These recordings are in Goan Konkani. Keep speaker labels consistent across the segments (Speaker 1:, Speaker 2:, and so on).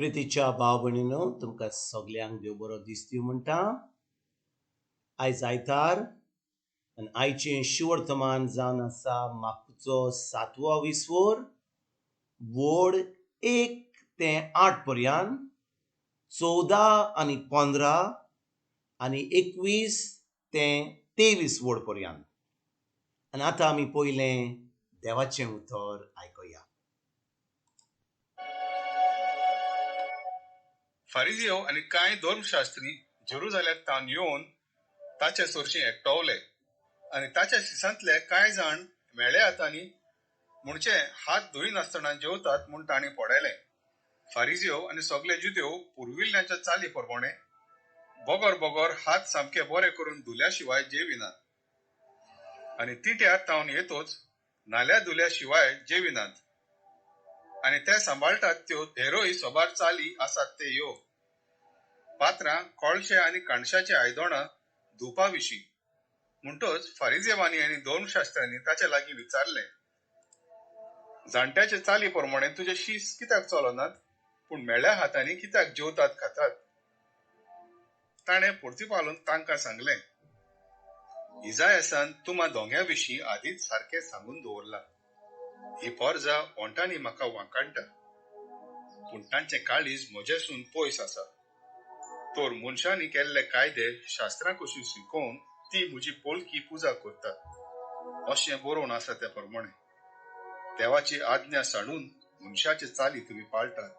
Speaker 1: प्रितीच्या भाव भयणीनो, तुमकां सगल्यांक देव बरो दीस दिवं म्हणटा. आयज आयतार आनी आयचें शिवर्तमान जावन आसा मार्कचो सातवो विस्वोर, वोड 1 ते 8 पर्यंत, 14 आनी 15 आनी 21 ते 23 वोड पर्यंत. आनी आतां आमी पयलें देवाचें उतर आयकुया.
Speaker 2: फारिजियो आनी कांय धर्मशास्त्री जेरुजालेम तावन येवन ताचे सरशीं एकटवले आनी ताच्या शिसांतले कांय जाण मेळे हातांनी म्हणचे हात धुयनासतना जेवतात म्हूण तांणी पळयलें. फारिजियो आनी सगळे जुदेव पुर्विल्ल्यांच्या चाली प्रमाणे बगर बगर हात सामके बरे करून धुल्या शिवाय जेविनात आनी तिट्यार तावन येतोच नाल्या धुल्या शिवाय जेविनात आनी ते सांबाळटात त्यो हेरोय सोबार चाली आसात ते ह्यो पात्रां, कोळशे आनी काणशाचे आयदोणां धुवपा विशीं. म्हणटच फारिजेवांनी आनी धर्मशास्त्र्यांनी ताचे लागीं विचारलें, जाणट्याचे चाली प्रमाणे तुजे शीस कित्याक चलनात, पूण मेळ्या हातांनी कित्याक जेवतात खातात? ताणें परतीपालून तांकां सांगलें, इजायासान तुमा दोंग्या विशीं आदींच सारकें सांगून दवरलां, ही पोरजा ओंठांनी म्हाका वांकाडटा, पूण तांचें काळीज म्हजेसून पयस आसा. तर मनशांनी केल्ले कायदे शास्त्रां कशी शिकोवन ती म्हजी पोलकी पुजा करतात, अशें बरोवन आसा त्या प्रमाणे देवाची आज्ञा सांडून मनशाचे चाली तुमी पाळटात.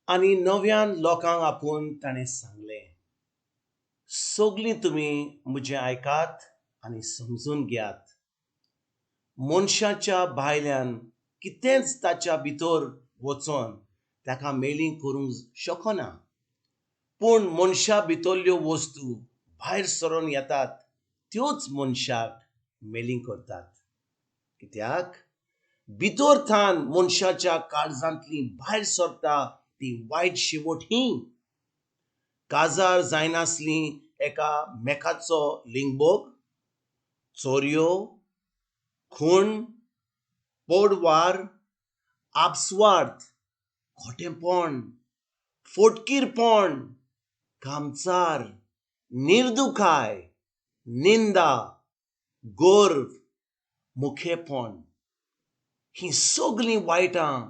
Speaker 1: आनी नव्यान लोकांक आपोवन ताणें सांगलें, सगलीं तुमी म्हजें आयकात आनी समजून घेयात. मनशाच्या भायल्यान कितेंच ताच्या भितर वचोन ताका मेली करूंक शकना, पूण मनशा भितरल्यो वस्तू भायर सरून येतात त्योच मनशाक मेली करतात. कित्याक भितर थान मनशाच्या काळजांतली भायर सरता ती वायट शेवट ही काजार जायनासली एका मेकाचो लिंगबोग, चोरयो, खून, पोडवार, आपस्वार्थ, खोटेपण, फोटकीरपण, कामचार, निर्दुखाय, निंदा, गर्व, मुखेपण, ही सगळीं वायटां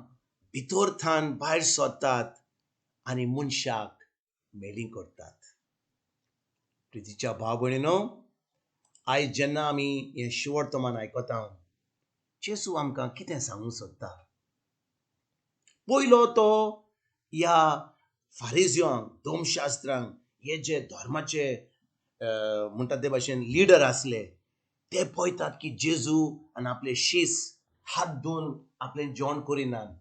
Speaker 1: भितर थान भायर सरतात आनी मनशाक मेली करतात. प्रितीच्या भाव भयणीनो, आयज जेन्ना आमी हें शिवर्तमान आयकता, जेजू आमकां कितें सांगूंक सोदता? पयलो तो ह्या फारिजियांक, धर्मशास्त्रांक, हे जे धर्माचे म्हणटात ते भाशेन लिडर आसले, ते पळयतात की जेजू आनी आपले शीस हात धुवन आपलें जेवण करिनात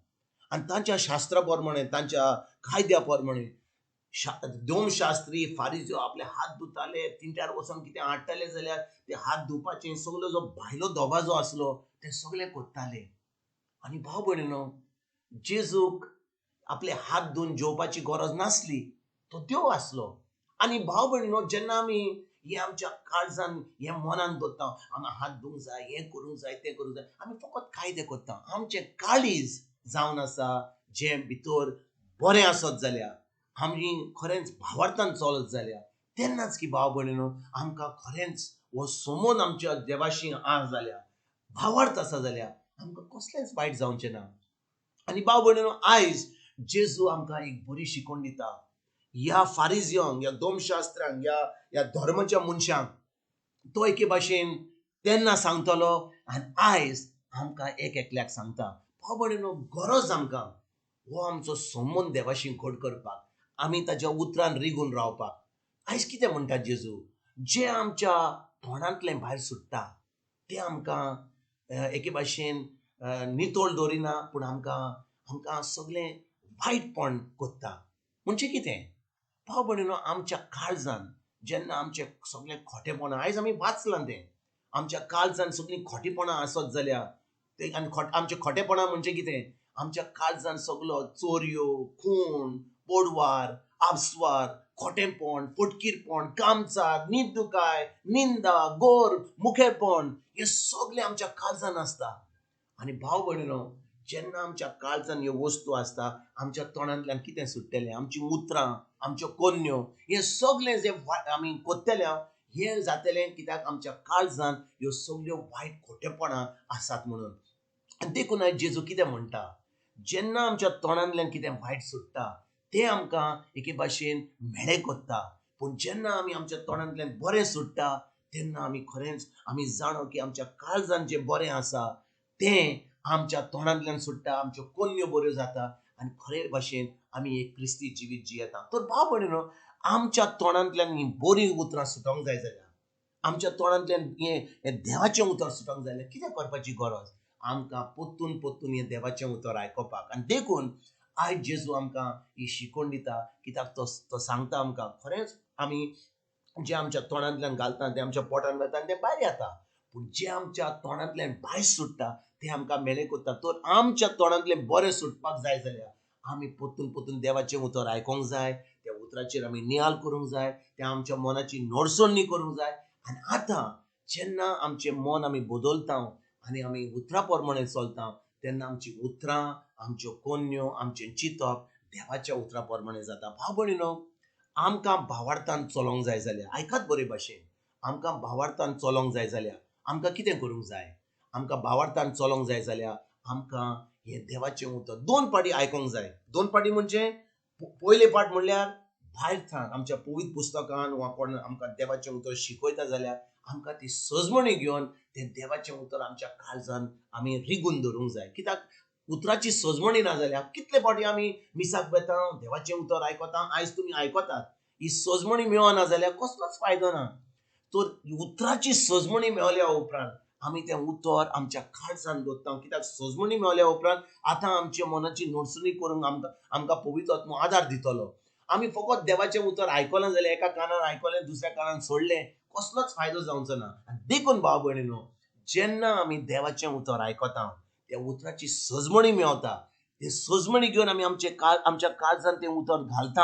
Speaker 1: आनी तांच्या शास्त्रा प्रमाणे, तांच्या कायद्या प्रमाणे धर्मशास्त्री फारिजियो आपले हात धुताले, तिंट्यार वचून कितें हाडटाले जाल्यार ते हात धुवपाचे सगलो जो भायलो दबाजो आसलो ते सगळे करताले. आनी भाव भयणीनो, जेजूक आपले हात धुवन जेवपाची गरज नासली, तो देव आसलो. आनी भाव भयणीनो, जेन्ना आमी हे आमच्या काळजान हे मनान दवरता, आमी हात धुवंक जाय, हें करूंक जाय, तें करूंक जाय, आमी फकत कायदे करता. आमचें काळीज जावन आसा जें भितर बरें आसत जाल्यार, आमी खरेंच भावार्थान चलत जाल्यार, तेन्नाच की भाव भयणीनो आमकां खरेंच हो समोन आमच्या देवाशी आस जाल्यार, भावार्थ आसा जाल्यार आमकां कसलेंच वायट जावचें ना. आनी भाव भयणीनो, आयज जेजू आमकां एक बरी शिकवण दिता. ह्या फारिजियांक, ह्या धर्मशास्त्रांक, ह्या धर्माच्या मनशांक तो एके भाशेन तेन्ना सांगतलो आनी आयज आमकां एक एकल्याक सांगता. भाव भयणीनो, गरज आमकां हो आमचो संबंद देवाशी घट करपाक, आमी ताच्या उतरान रिगून रावपाक. आयज कितें म्हणटा जेजू? जें आमच्या तोंडांतलें भायर सुट्टा तें आमकां एके भाशेन नितळ दवरिना, पूण आमकां आमकां सगळें वायटपण करता. म्हणजे कितें भाव भयणीनो, आमच्या काळजान जेन्ना आमचें सगळें खोटेपणां, आयज आमी वाचलां तें, आमच्या काळजान सगळीं खोटेपणां आसत जाल्यार ते, आनी आमचें खोटेपणां म्हणजे कितें? आमच्या काळजान सगलो चोरयो, खून, पोडवार, आपस्वार, खोटेपण, फटकीरपण, कामचार, निर्दुकाय, निंदा, गोर, मुखेपण, हें सगळें आमच्या काळजान आसता. आनी भाव भयणीनो, जेन्ना आमच्या काळजान ह्यो वस्तू आसता, आमच्या तोंडांतल्यान कितें सुट्टलें, आमचीं उतरां, आमच्यो कोन्न्यो, हें सगळें जें आमी कोत्तले हें जातलें, कित्याक आमच्या काळजान ह्यो सगल्यो वायट खोटेपणां आसात म्हणून. आनी देखून आयज जेजू कितें म्हणटा, जेन्ना आमच्या तोंडांतल्यान कितें वायट सुट्टा तें आमकां एके भाशेन म्हेळें कोत्ता, पूण जेन्ना आमी आमच्या तोंडांतल्यान बरें सुट्टा तेन्ना आमी खरेंच आमी जाणो की आमच्या काळजान जें बरें आसा तें आमच्या तोंडांतल्यान सुट्टा, आमच्यो कोन्न्यो बऱ्यो जाता आनी खरे भाशेन आमी एक क्रिस्ती जिवीत जियेता. तर भाव भयणीनो, आमच्या तोंडांतल्यान हीं बरीं उतरां सुटोंक जाय जाल्यार, आमच्या तोंडांतल्यान हें देवाचें उतर सुटोंक जाय जाल्यार कितें करपाची गरज? आमकां पोत्तून पोत्तून हें देवाचें उतर आयकोपाक. आनी देखून आयज जेजू आमकां ही शिकवण दिता, कित्याक तो सांगता आमकां खरेंच आमी जें आमच्या तोंडांतल्यान घालता तें आमच्या पोटान वता आनी तें भायर येता, पूण जें आमच्या तोंडांतल्यान भायर सुट्टा तें आमकां मेले कोत्ता. तर आमच्या तोंडांतल्यान बरें सुटपाक जाय जाल्यार आमी पोत्तून पोत्तून देवाचें उतर आयकोंक जाय, त्या उतराचेर आमी नियाल करूंक जाय, त्या आमच्या मनाची नोडसणी करूंक जाय. आनी आतां जेन्ना आमचें मन आमी बदलता आनी आमी उतरा प्रमाणे चलता तेन्ना आमचीं उतरां, आमच्यो कोन्न्यो, आमचें चिंतप देवाच्या उतरा प्रमाणे जाता. भाव भयणीनो, आमकां भावार्थान चलोंक जाय जाल्यार, आयकात बरे भाशेन, आमकां भावार्थान चलोंक जाय जाल्यार आमकां कितें करूंक जाय? आमकां भावार्थान चलोंक जाय जाल्यार आमकां हें देवाचें उतर दोन पाटी आयकोंक जाय. दोन पाटी म्हणजे पयले पाट म्हणल्यार भायर थावन आमच्या पवित्र पुस्तकान वा कोण आमकां देवाचें उतर शिकयता जाल्यार आमकां ती सजमणी घेवन तें देवाचें उतर आमच्या काळजान आमी रिगून धरूंक जाय. कित्याक उतराची सजमणी ना जाल्यार कितले फावटी आमी मिसाक वेता, देवाचें उतर आयकता, आयज तुमी आयकतात, ही सजमणी मेळना जाल्यार कसलोच फायदो ना. तर उतराची सजमणी मेळ्ळ्या उपरांत आमी तें उतर आमच्या काळजान दवरता, कित्याक सजमणी मेळ्ळ्या उपरांत आतां आमच्या मनाची नोडसणी करूंक आमकां पवित्र आत्मो आदार दितलो. आमी फकत देवाचें उतर आयकलें जाल्यार एका कानान आयकलें दुसऱ्या कानान सोडलें, कसलोच फायदो जावचो ना. आनी देखून भाव भयणीनो, जेन्ना आमी देवाचें उतर आयकता त्या उतराची सजमणी मेवता, ते सजमणी घेवन आमी आमच्या काळजान तें उतर घालता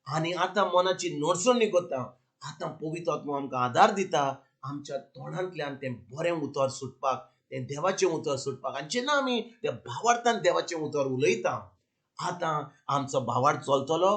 Speaker 1: आनी आतां मनाची नोडसणी करता. आतां पवित्र आत्मो आमकां आदार दिता आमच्या तोंडांतल्यान तें बरें उतर सुटपाक, तें देवाचें उतर सुटपाक. आनी जेन्ना आमी त्या भावार्थान देवाचें उतर उलयता आतां आमचो भावार्थ चलतलो,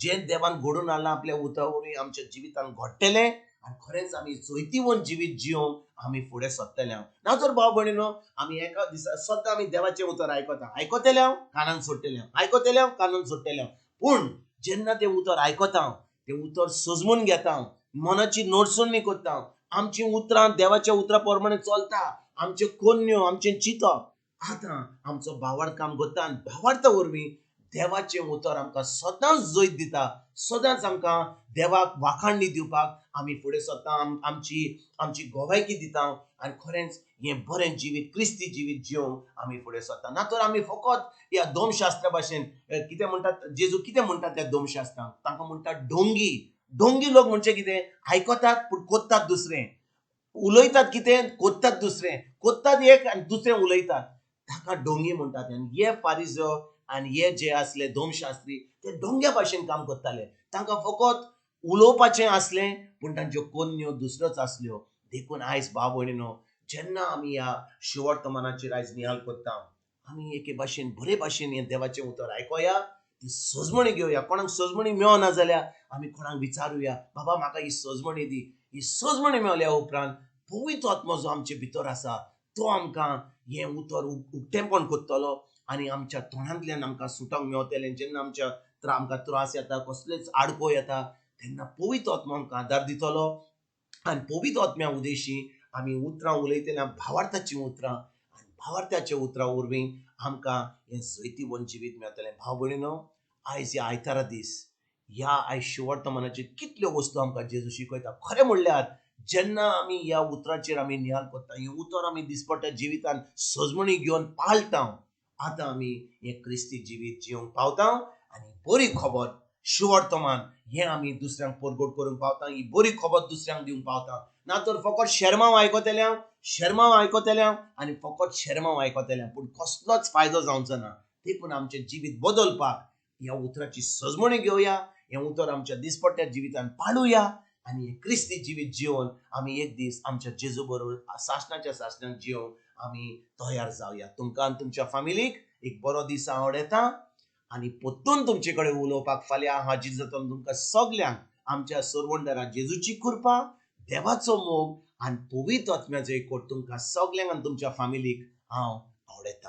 Speaker 1: जें देवान घडोवन हाडलां आपल्या उतरा वरवीं आमच्या जिवितान घडटलें आनी खरेंच आमी जैतिवंत जिवीत जियोंक आमी फुडें सरतले. ना तर भाव भयणीनो, आमी एका दिसा सद्दां आमी देवाचें उतर आयकता, आयकतले हांव कानान सोडटले, आयकतले हांव कानान सोडटले, पूण जेन्ना तें उतर आयकता तें उतर सजमून घेता, मनाची नोडसणी करता, आमचीं उतरां देवाच्या उतरा प्रमाणे चलता, आमच्यो कोन्न्यो, आमचें चिंतप, आतां आमचो भावार्थ काम करता आनी भावार्था वरवीं देवाचें उतर आमकां सदांच जैत दिता, सदांच आमकां देवाक वाखाणणी दिवपाक आमी फुडें सरता, आमची गोवायकी दिता आनी खरेंच हें बरें जिवीत, क्रिस्ती जिवीत जिवंक आमी फुडें सरता. ना तर आमी फकत ह्या दोमशास्त्रा भाशेन कितें म्हणटात, जेजू कितें म्हणटात त्या दोमशास्त्रांक, तांकां म्हणटात ढोंगी. ढोंगी लोक म्हणजे कितें, आयकतात पूण कोत्तात दुसरें, उलयतात कितें कोत्तात दुसरें, कोत्तात एक आनी दुसरें उलयतात, ताका ढोंगी म्हणटात. आनी हे फारिजो आनी हे जे आसले दोमशास्त्री ते ढोंग्या भाशेन काम करताले, तांकां फकत उलोवपाचें आसलें पूण तांच्यो कोन्न्यो दुसऱ्योच आसल्यो. देखून आयज भाव भयणीनो, जेन्ना आमी ह्या शिवर्तमानाचेर आयज निहाल करता, आमी एके भाशेन बरे भाशेन हें देवाचें उतर आयकोया, ती सजमणी घेवया. कोणाक सजमणी मेळना जाल्यार आमी कोणाक विचारुया, बाबा म्हाका ही सजमणी दी. ही सजमणी मेळ्ळ्या उपरांत पवित्र आत्मो जो आमचे भितर आसा तो आमकां हें उतर उक्तेंपण करतलो आनी आमच्या तोंडांतल्यान आमकां सुटोंक मेवतलें. जेन्ना आमच्या आमकां त्रास येता, कसलेच आडको येता, तेन्ना पवित्र आत्मो आमकां आदार दितलो आनी पवित्र आत्म्या उदेशी आमी उतरां उलयतले, भावार्थाचीं उतरां, आनी भावार्थाच्या उतरां वरवीं आमकां हें जैतिवंत जिवीत मेळटलें. भाव भयणीनो, आयज ह्या आयतारा दीस, ह्या आयज शिवर्तमानाचेर कितल्यो वस्तू आमकां जेजू शिकयता. खरें म्हणल्यार जेन्ना आमी ह्या उतराचेर आमी निहाल करता, हें उतर आमी दिसपट्ट्या जिवितान सजमणी घेवन पाळटा, आतां आमी हें क्रिस्ती जिवीत जिवंक पावता आनी बरी खबर शिवर्तमान हें आमी दुसऱ्यांक परगट करूंक पावता, ही बरी खबर दुसऱ्यांक दिवंक पावता. ना तर फकत शेरमांव आयकतले हांव, शेरमांव आयकतले हांव आनी फकत शेरमांव आयकतले हांव, पूण कसलोच फायदो जावचो ना. देखून आमचें जिवीत बदलपाक ह्या उतराची सजमणी घेवया, हें उतर आमच्या दिसपट्ट्या जिवितान पाळुया आनी हें क्रिस्ती जिवीत जिवन आमी एक दीस आमच्या जेजू बरोबर सासणाच्या सासणाक जिवंक आमी तयार जावया. तुमकां आनी तुमच्या फामिलीक एक बरो दीस आवडटा आनी परतून तुमचे कडेन उलोवपाक फाल्यां हाजीर जातलो. तुमकां सगल्यांक आमच्या सरवंडरा जेजूची कृपा, देवाचो मोग आनी पवित्र आत्म्याचो एकवट तुमकां सगल्यांक आनी तुमच्या फामिलीक हांव आवडटा.